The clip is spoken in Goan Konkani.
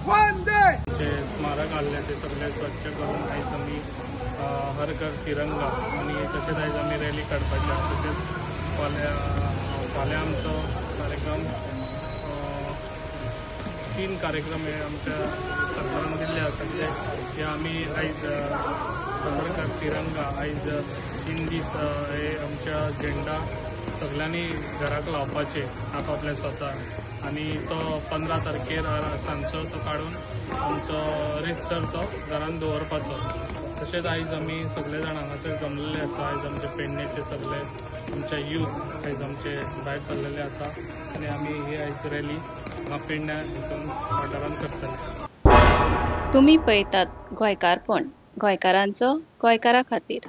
वंदे. जे स्मारक आहले ते सगळे स्वच्छ करून आयज आमी हर घर तिरंगा आनी तशेंच आयज आमी रॅली काडपाची आसा. तशेंच फाल्यां आमचो कार्यक्रम, 3 कार्यक्रम हे आमच्या सरकारान दिल्ले आसा ते आमी आयज हर घर तिरंगा आयज 3 दीस हे आमच्या झेंडा सगळ्यांनी घराक लावपाचे आपआपल्या स्वता आनी तो 15 तारखेर सांजचो तो काडून आमचो रितसर तो घरान दवरपाचो. तशेंच आयज आमी सगळे जाण हांगासर जमलेले आसा. आयज आमचे पेडणेचे सगळे आमचे यूथ आयज आमचे भायर सरलेले आसा आनी आमी ही आयज रॅली हांगा पेडण्या हितून वाठारांत करतले. तुमी पळयतात गोंयकारपण, गोंयकारांचो गोंयकारा खातीर.